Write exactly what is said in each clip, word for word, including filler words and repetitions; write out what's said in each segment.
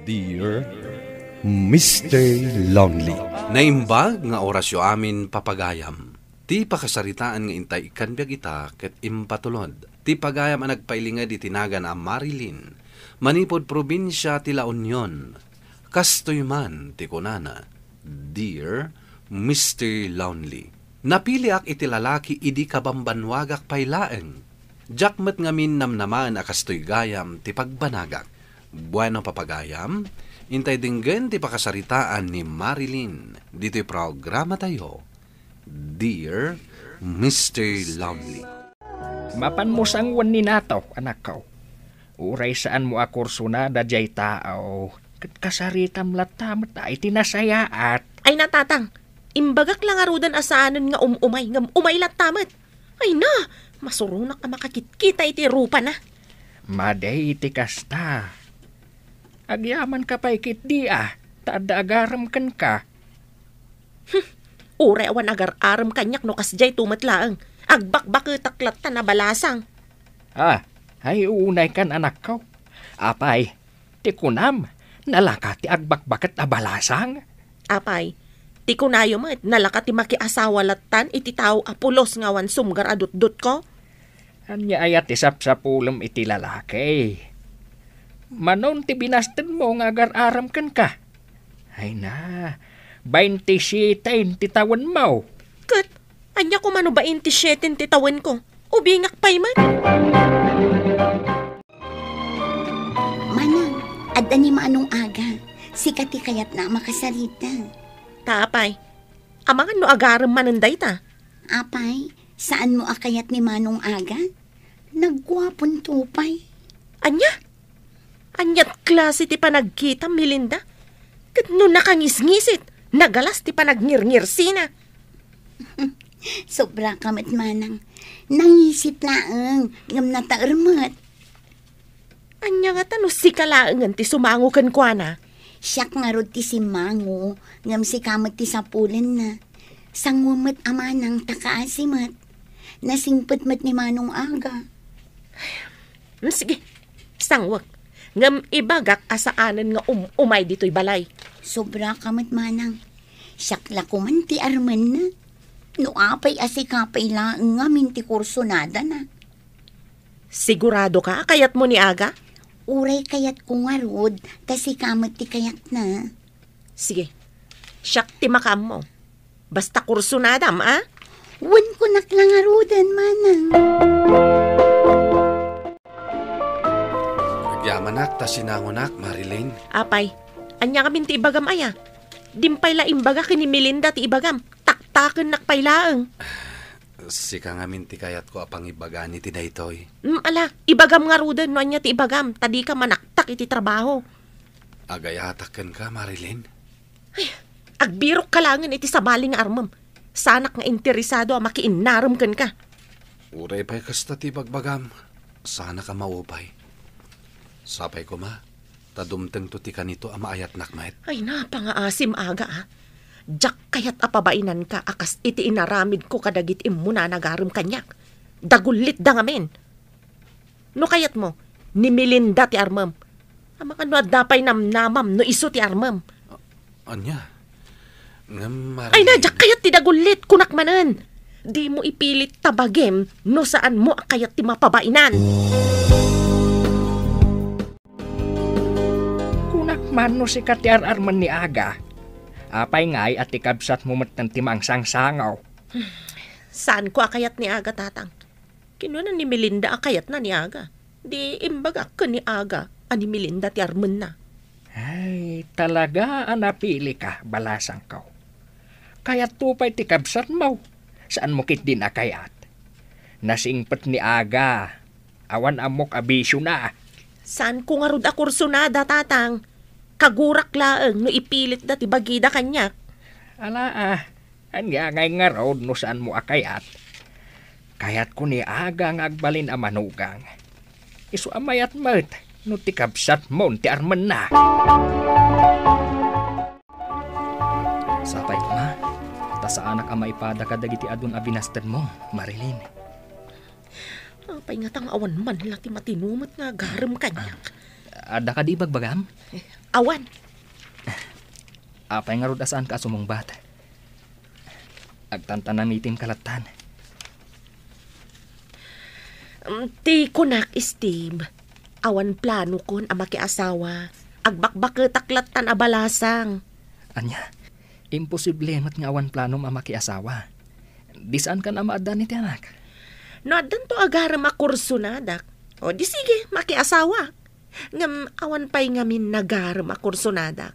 Dear Mister Lonely. Naimbag nga orasyo amin, papagayam. Ti pakasaritaan nga intay ikkan biag ita ket impatulod ti pagayam a nagpailinged iti nagan a Marilyn, manipud probinsia ti La Union. Kastoy man ti kunana, "Dear Mister Lonely, napiliak iti lalaki idi kabambanwagak pay laeng. Diak met ngamin namnamaen a kastoy gayam ti pagbanagak." Bueno, papagayam, intay denggen ti pakasaritaan ni Marilyn ditoy programatayo, Dear Mister Lonely. Mapanmo sanguen ni nato, anakko. Uray saanmo a kursunada diay tao, ket kasaritam latta met iti nasayaat. Ay, natatang, imbagak la ngaruden a saanen nga um-umay ngem umay latta met. Ay na, masuronak a makakitkita iti rupana. Madi iti kasta. Agyamanka pay ketdi a, ta adda agarem kenka. Hmm, uray awan agar-arem kaniak no kasdiay to met laeng. Agbakbaketak latta a balasang. Ah, ay, unaykan, anakko. Apay, ti kunam, nalaka ti agbakbaket a balasang? Apay, ti kunayo met, nalaka ti makiasawa lattan iti tao a pulos nga awan sumgar a dutdotko? Ania aya ti sapsapulem iti lalaki? Manon ti binastedmo nga agar-arem kenka? Ay na, baintisiete ti tawenmo. Ket, ania koma no baintisiete ti tawenko? Ubingak pay met. Manang, adda ni Manong Aga. Sika ti kayatna a makasarita. Ta apay, amangan no agarem manen dayta. Apay, saanmo a kayat ni Manong Aga? Nagguaponto pay. Ania? Aniat klase ti panagkitam, Melinda? Ket no nakangisngisit, nagalas ti panagngirngirsina. Sobra ka met, Manang. Nangisit laeng, ngem nataer met. Ania ngata no sika laengen ti sumango kenkuana? Siak ngarud ti simmango, ngem sika met ti sapulenna. Sanguem met a manang ta kaasi met. Nasingpet met ni Manong Aga. Mm, sige, sanguek. Ngem ibagak a saanen nga um-, umay ditoy balay. Sobra ka met, Manang. Siak la koman ti armenna. No apay a sika pay laeng ngamin ti kursonadana. Sigurado ka a kayatmo ni Aga? Uray kayatko ngarud, ta sika met ti kayatna. Sige, siak ti makaammo. Basta kursonadam, a? Wen, kunak la ngaruden, Manang. Agyamanak ta sinangonak, Marilyn. Apay, ania ngamin ti ibagam aya? Dimpay la imbaga ken ni Melinda ti ibagam. Taktakennak pay laeng. Sika ngamin ti kayatko a pangibagam iti daytoy. Mm, ala, ibagam ngaruden no ania ti ibagam, ta dika manaktak iti trabaho. Agayatak kenka, Marilyn. Ay, agbirok ka laengen iti sabali nga armem. Saanak nga interesado a makiinnarem kenka. Uray pay kasta ti ibagbagam, saanak a maupay. Sapay koma, ta dumtengto ti kanito a maayatnak met. Ay, napangaasim, Aga, a. Diak kayat a pabainanka a kas iti inaramidko kadagiti immuna a nagarem kaniak. Dagullitda ngamin. No kayatmo, ni Melinda ti armem. Amangan no adda pay namnamam no isu ti armem. A-, ania? Ngem, Marilyn. Ay na, diak kayat ti dagullit, kunak manen. Dimo ipilit ta bagim no saanmo a kayat ti mapabainan. Kunak man no sika ti ar-armen ni Aga. Apay ngay a ti kabsatmo metten ti mangsangsangaw? Saanko a kayat ni Aga, Tatang. Kinuna ni Melinda a kayatna ni Aga. Di imbagak ken ni Aga a ni Melinda ti armenna. Ay, talaga a napilika, balasangko. Kayatto pay ti kabsatmo, saanmo ketdin a kayat. Nasingpet ni Aga, awan ammok a bisiona. Saanko ngarud a kursonada, Tatang. Kagurak laeng no ipilitda ti bagida kaniak. Ala, a, ania ngay ngarud no saanmo a kayat? Kayatko ni Aga nga agbalin a manugang. Isu a mayat met no ti kabsatmon ti armenna. Sapay koma, ta saanak a maipada kadagiti adun a binastedmo, Marilyn. Apay ngata nga awan man la ti matinumet nga agarem kaniak? Adda kadi ibagbagam? Eh, Awan. Apay ngarud a saanka a sumungbat? Agtantanamitim ka lattan. Mm, ti kunak, Steve, awan planokon a makiasawa. Agbakbaketak lattan a balasang. Ania? Imposible met nga awan planom a makiasawa. Di saankan a maaddan iti anak? No addanto agarem a kursonadak, o di sige, makiasawa. Ngem awan pay ngamin nagarem a kursonadak.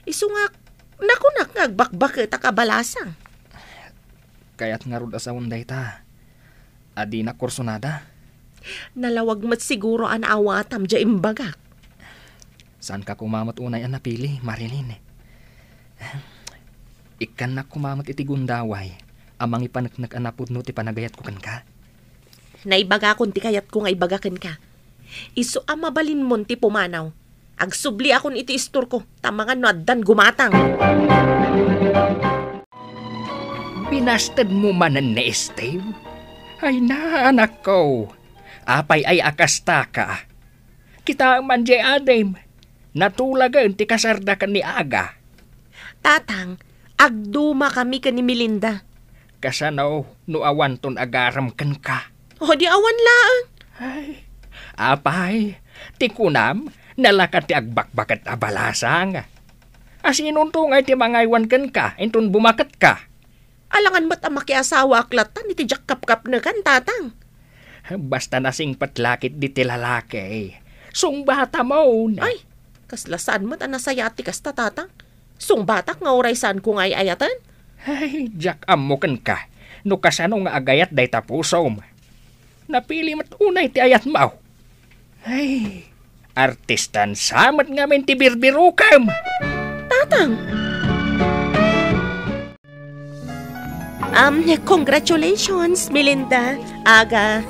Isu nga, nakunak nga agbakbaketak a balasang. Kayat ngarud a sawen dayta a dinak kursonada? Nalawag met siguro a naawatam diay imbagak. Saanka koma met unay a napili, Marilyn. Ikkannak koma met iti gundaway a mangipaneknek a napudno ti panagayatko kenka. Naibagakon ti kayatko nga ibaga kenka. Isu a mabalinmon ti pumanaw. Agsubliakon iti istorko, ta mangan no addan gumatang. Binastedmo manen ni Steve? Ay na, anakko. Apay ay a kastaka? Kitaem man diay adim. Natulagen ti kasarda ken ni Aga. Tatang, agdumakami ken ni Melinda. Kasano no awanton agarem kenka? O di awan laeng. Ay, apay, ti kunam, nalaka ti agbakbaket a balasang. Asinonto ngay ti mangaywan kenka inton bumaketka? Alangan met a makiasawaak lattan iti diak kapkapnekan, Tatang. Basta nasingpet la ketdi ti lalaki, sungbatamon. Ay, kasla saan met a nasayaat ti kasta, Tatang. Sungbatak nga uray saanko nga ay-ayaten. Ay, diak ammo kenka no kasano nga agayat dayta pusom. Napili met unay ti ayatmo. Ay, artistan sa met ngamin ti birbirokem. Tatang! Um, congratulations, Melinda, Aga.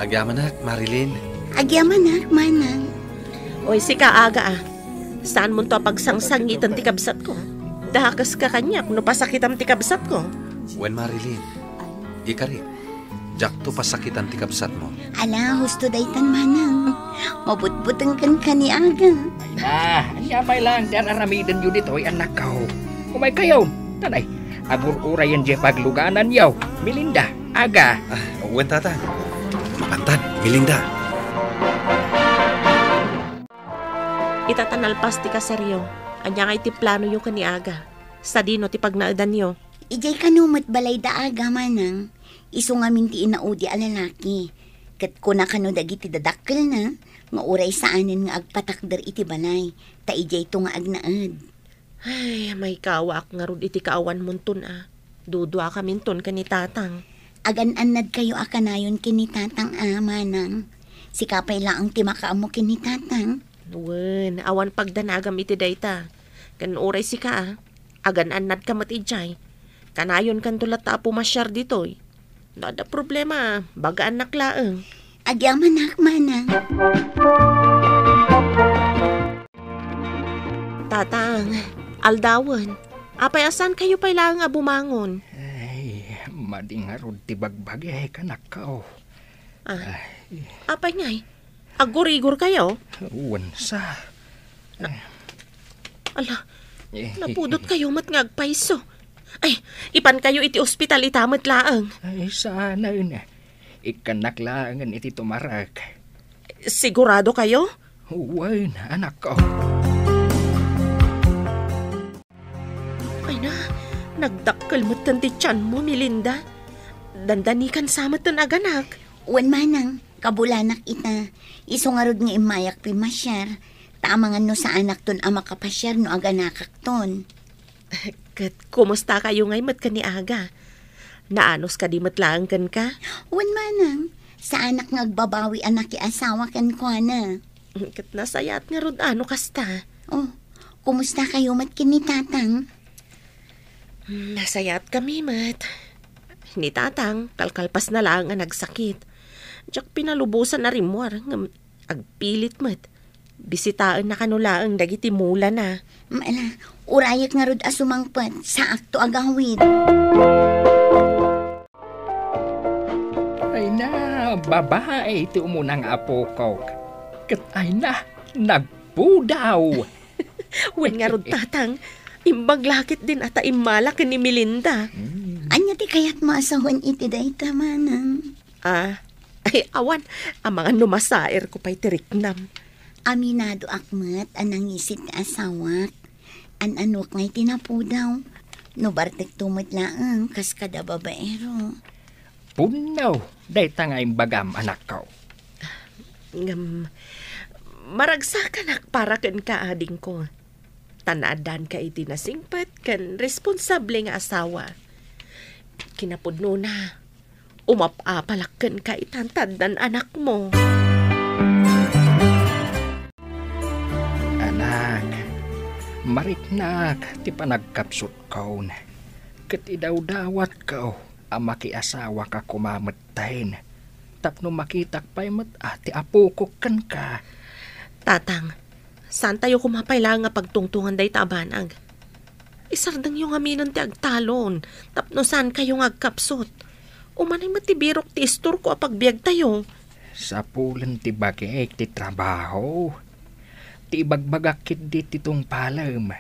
Agyamanak, Marilyn. Agyamanak, Manang. Oy, sika, Aga, ah. Saanmonto a pagsangsangiten ti kabsatko? Dakeska kaniak no pasakitam ti kabsatko. Wen, Marilyn, ikarik, diakto pasakitan ti kabsatmo. Ala, husto daytan, Manang. Mabutbuteng kenka ni Aga. Ay na, ania pay laeng ti ar-aramidenyo ditoy, annakko? Umaykayo. Tanay, agur-urayen diay paglugananyo, Melinda, Aga. Ah, wen, Tatang. Mapantan, Melinda. Ita ta nalpas ti kasaryo, ania ngay ti planoyo ken ni Aga? Sadino ti pagnaedanyo? Idiay kano met balay da Aga, Manang. Isu ngamin ti inaudi a lalaki. Ket kuna kano dagiti dadakkelna nga uray saanen nga agpatakder iti balay, ta idiayto nga agnaed. Ay, maikawaak ngarud iti kaawanmonton a. Duduakaminton ken ni Tatang. Agan-annadkayo a kanayon ken ni Tatang a, Manang. Sika pay laeng ti makaammo ken ni Tatang. Wen, awan pagdanagam iti dayta. Ken uray sika a, agan-annadka met idiay. Kanayonkanto latta a pumasiar ditoy. No adda problema, bagaannak laeng. Agyamanak, Manang. Tatang, aldawen. Apay a saankayo pay laeng a bumangon? Ay, madi ngarud ti bagbagik, anakko. Ah, Ay. Apay ngay? Aggurigorkayo? Wen sa. Ala, napudotkayo met nga agpayso. Ay, ipankayo iti ospital ita met laeng. Ay, saanen. Ikkannak laengen iti tumarek. Siguradokayo? Wen, anakko. Ay na, nagdakkel metten ti tianmo, Melinda. Dandanikan sa metten aganak. Wen, Manang, kabulanak ita. Isu ngarud nga immayak pimmasiar. Ta amangan no saanakton a makapasiar no aganakakton. Ket kumustakayo ngay met ken ni Aga? Naanos kadi met laeng kenka? Wen, Manang, saanak nga agbabawi a nakiasawa kenkuana. Ket nasayaat ngarud a no kasta. Oh, kumustakayo met ken ni Tatang? Hmm, nasayaatkami met. Ni Tatang, kalkalpasna laeng a nagsakit. Diak pinalubosan a rimmuar, ngem agpilit met. Bisitaenna kano laeng dagiti mulana. Ala, urayek ngarud a sumangpet, saakto agawid. Ay na, babae ti umuna nga apokok. Ket ay na, nagpudaw. Wen ngarud, Tatang, imbag la ketdin a ta immala ken ni Melinda. Hmm. Ania ti kayatmo a sawen iti dayta, Manang? Ah, ay, awan, amangan no masaerko pay ti riknam. Aminadoak met a nangisit ti asawak. An-anuak ngay ti napudaw. No bartekto met laeng kas kada babaero. Pudno dayta nga imbagam, anakko. Ngem, maragsakanak para kenka, adingko. Ta naaddaanka iti nasingpet ken responsable nga asawa. Kinapudnona, umap-apalak kenka ita ta addan anakmo. Anak, mariknak ti panagkapsutko, ket idawdawatko a makiasawaka koma metten tapno makitak pay met a ti apoko kenka. Tatang, saantayo koma pay laeng a pagtungtongan dayta a banag. Isardengyo ngaminen ti agtalon tapno saankayo nga agkapsut. Umanay met ti birok ti istorko a pagbiagtayo. Sapulen ti bagik ti trabaho. Ti ibagbagak ketdi ti tungpalem.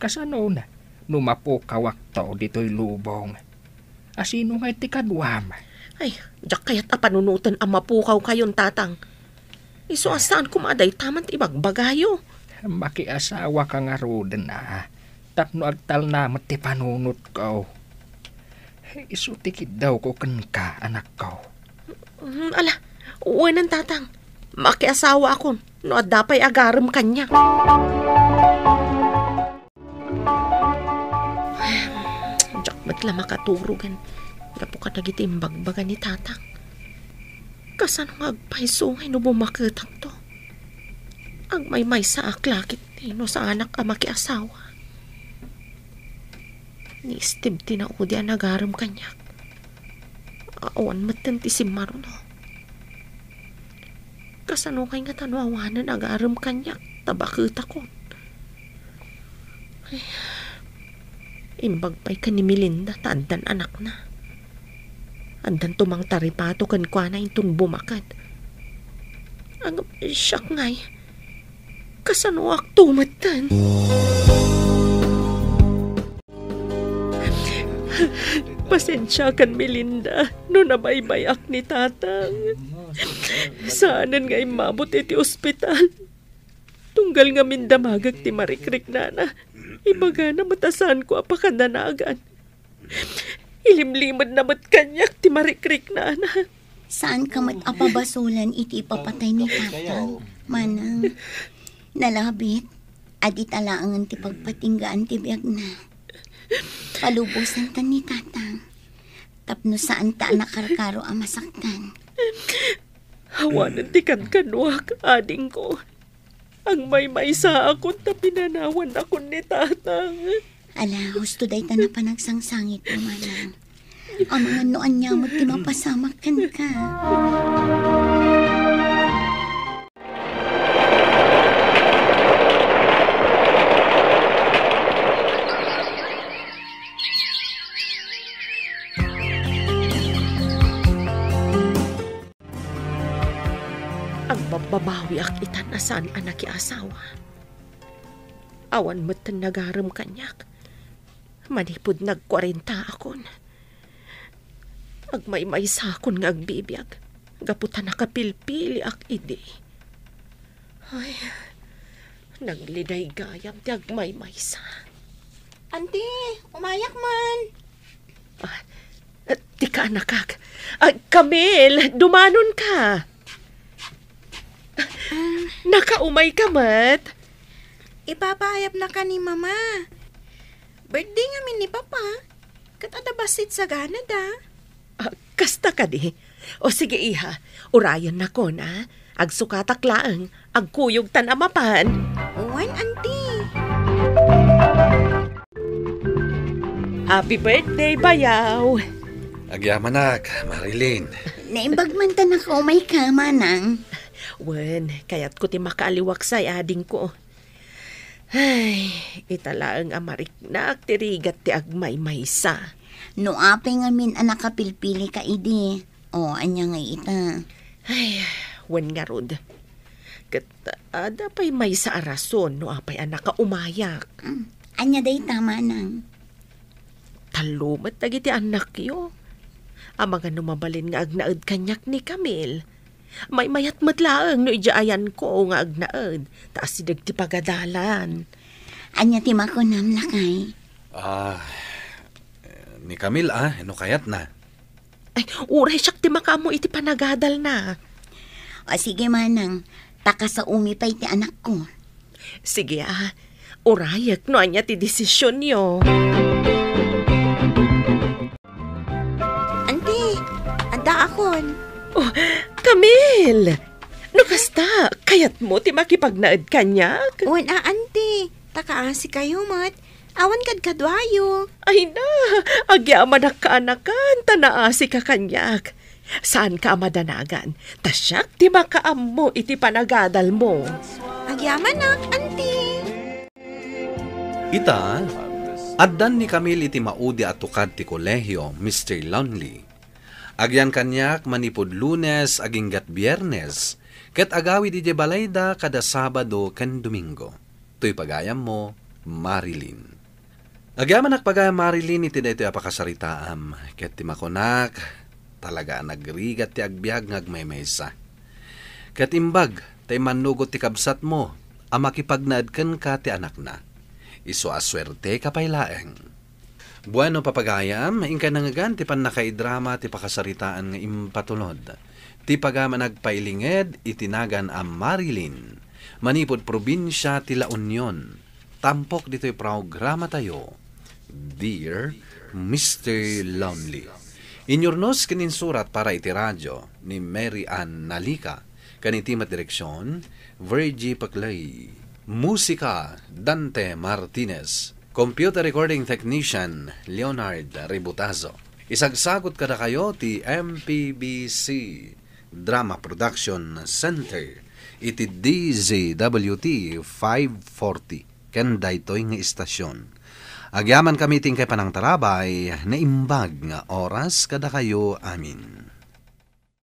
Kasanon no mapukawakto ditoy lubong? A sino ngay ti kaduam? Ay, diak kayat a panunoten a mapukawkayon, Tatang. Isu a saan koma a dayta man ti ibagbagayo. Makiasawaka ngaruden a tapno agtalna met ti panunotko. Isu ti kiddawko kenka, anakko. Mm, ala, wen, Tatang. Makiasawaakon no adda pay agarem kaniak. Diak met la makaturogen gapu kadagiti imbagbaga ni Tatang. Kasano nga agpayso ngay no bumaketakto? Agmaymaysaak la ketdi no saanak a makiasawa. Ni Steve ti naudi a nagarem kaniak. Awan metten ti simmaruno. Kasano ngay ngata no awanen agarem kaniak ta baketakon? Ay, imbag pay ken ni Melinda ta addan anakna. Addanto mangtaripato kenkuana inton bumaket. Agsiak ngay. Kasanoak to metten? Pasensiakan, Melinda, no nabaybayak ni Tatang. Saanen nga immabot iti ospital. Tunggal ngamin damagek ti marikriknana, ibagana met a saanko a pakadanagan. Ilimlimedna met kaniak ti marikriknana. Saanka met a pabasolan iti ipapatay ni Tatang, Manang. Nalabit, a dita laengen ti pagpatinggaan ti biagna. Palubosantan ni Tatang, tapno saanta a nakarkaro a masaktan. Awanen ti kankanoak, adingko. Agmaymaysaakon ta pinanawannakon ni Tatang. Ala, husto dayta a panagsangsangitmo, Manang. Amangan no ania met ti mapasamak kenka. Agbabbabawiak itan a saan a nakiasawa. Awan metten nagarem kaniak. Manipud nagkuarentaakon. Agmaymaysakon nga agbibiag gapu ta nakapilpiliak idi. Ay, nagliday gayam ti agmaymaysa. Anti, umayak man. Ah, ti kaanakak. Ah, Camille, dumanonka. Nakaumay ka met? Ipapaayapnaka ni Mama. Birthday ngamin ni Papa. Ket adda bassit saganada. Ah, kasta kadi? O sige, iha. Urayennakon, a. Agsukatak laeng. Agkuyogtan a mapan. Wen, Anti. Happy birthday, bayaw! Agyamanak, Marilyn. Naimbag man ta nakaumayka, Manang. Wen, kayatko ti makaaliwaksay, adingko. Ay, ita laeng a mariknak ti rigat ti agmaymaysa. No apay ngamin a nakapilpilika idi, o, ania ngay ita? Ay, wen ngarud. Ket, Adda pay maysa a rason no apay a nakaumayak. Mm. Ania dayta, manang? Tallo met dagiti annakyo. Amangan no mabalin nga agnaed kaniak ni Camille. Maymayat met laeng no idiay ayanko nga agnaed, ta asideg ti pagadalan. Ania ti makunam, lakay? Ah, ni Camille, ah, no kayatna. Ay, uray siak ti makaammo iti panagadalna. O, sige, manang. Ta kasaomi pay ti anakko. Sige, ah. Urayek no ania ti desisionyo. Anti, addaakon. Oh, Camille! No kasta, kayatmo ti makipagnaed kaniak? Wen a, anti. Ta kaasikayo met. Awan kadkaduayo. Ay na, agyamanak kaanakan, ta naasika kaniak. Saanka a madanagan, ta siak ti makaammo iti panagadalmo. Agyamanak, anti. Ita, addan ni Camille iti maudi a tukad ti kolehio, Mister Lonely. Agyan kaniak manipud Lunes aginggat Biernes, ket agawid idiay balayda kada Sabado ken Domingo. Toy pagayammo, Marilyn. Agyamanak pagayam, Marilyn, iti daytoy a pakasaritaam, ket ti makunak, talaga a nagrigat ti agbiag nga agmaymaysa. Ket imbag ta immannugot ti kabsatmo a makipagnaed kenka ti anakna. Isu a suerteka pay laeng. Bueno, papagayam, inkay nangngegan ti pannakaidrama ti pakasaritaan nga impatulod. Ti pagayam a nagpailinged iti nagan a Marilyn, manipud probinsia ti La Union. Tampok ditoy programatayo, Dear Mister Lonely. Inyurnos ken insurat para iti radio ni Mary Ann Nalica, ken iti met direksion, Virgie Paclay. Musika, Dante Martinez. Computer recording technician, Leonard Ributazo. Isagsagut kadakayo ti M P B C Drama Production Center iti D Z W T five forty ken daytoy nga istasyon. Agyamankami ti inkay panangtarabay, naimbag nga oras kadakayo amin.